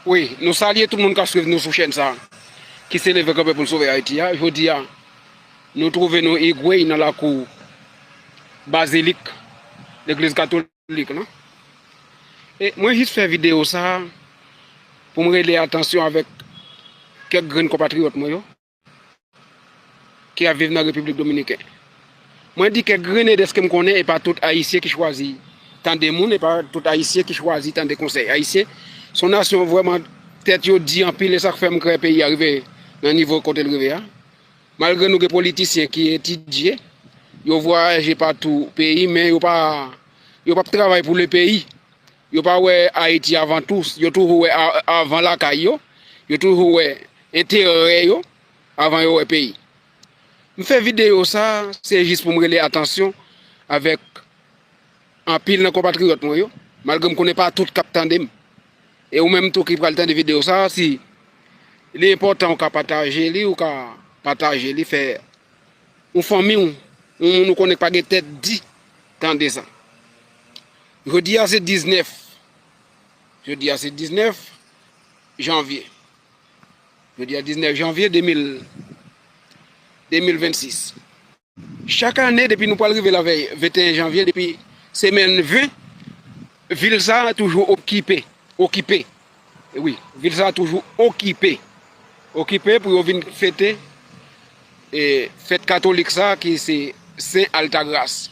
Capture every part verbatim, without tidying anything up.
Wi, nou salye tout moun k ap swiv nou sou chèn sa a, ki se leve kanpe pou l sove Ayiti a. Jodi a, nou twouve nou Higüey nan lakou bazilik legliz katolik lan. E mwen jis fè videyo sa a pou m rele atansyon avèk kèk grenn konpatriyòt mwen yo ki ap viv nan Repiblik Dominiken. Mwen di kèk grenn dèske m konnen, e pa tout Ayisyen ki chwazi tande moun, e pa tout Ayisyen ki chwazi tande konsèy. Ayisyen se yon nasyon vrèman tèt yo di anpil, e sa k fè m kwè peyi a rive nan nivo kote l rive a. Malgre nou gen politisyen ki etidye, yo vwayaje patou peyi, men yo pa, yo p ap travay pou le peyi. Yo pa wè Ayiti avan tou, yo toujou wè a- avan lakay yo, yo toujou wè enterè yo avan yo wè peyi. M fè videyo sa, se jis pou m rele atansyon avèk anpil nan konpatriyòt mwen yo, malgre m konnen pa tout k ap tande m. E ou menm tou ki pral tande videyo sa, si li enpòtan, ou ka pataje li, ou ka pataje li, fè yon fanmi w, yon moun ou konnen k pa gen tèt di, tande sa. Jodi a se diznèf. Jodi a se diznèf janvye. Jodi a diznèf janvye de mil, de mil vennsis. Chak ane, depi nou pral rive lavèy venteyen janvye, depi semèn ven, vil sa a toujou okipe, okipe. Wi, vil sa a toujou okipe. Okipe pou yo vin fete, e, fèt katolik sa a ki se Sen Altagras.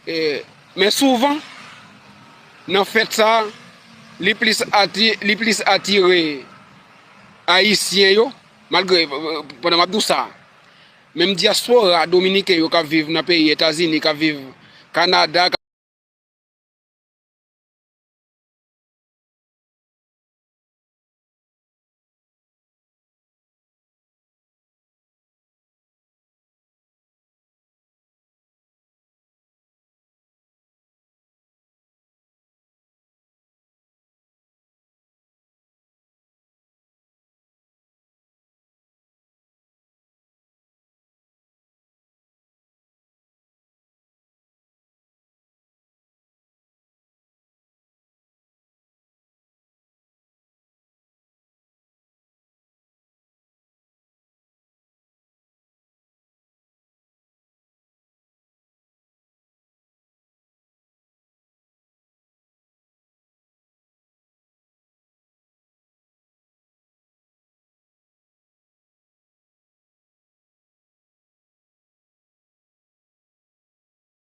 E, men souvan, nan fèt sa a, li plis ati- li plis atire Ayisyen yo, malgre, e, pandan m ap di w sa, menm dyaspora dominiken yo k ap viv nan peyi Etazini, k ap viv Kanada,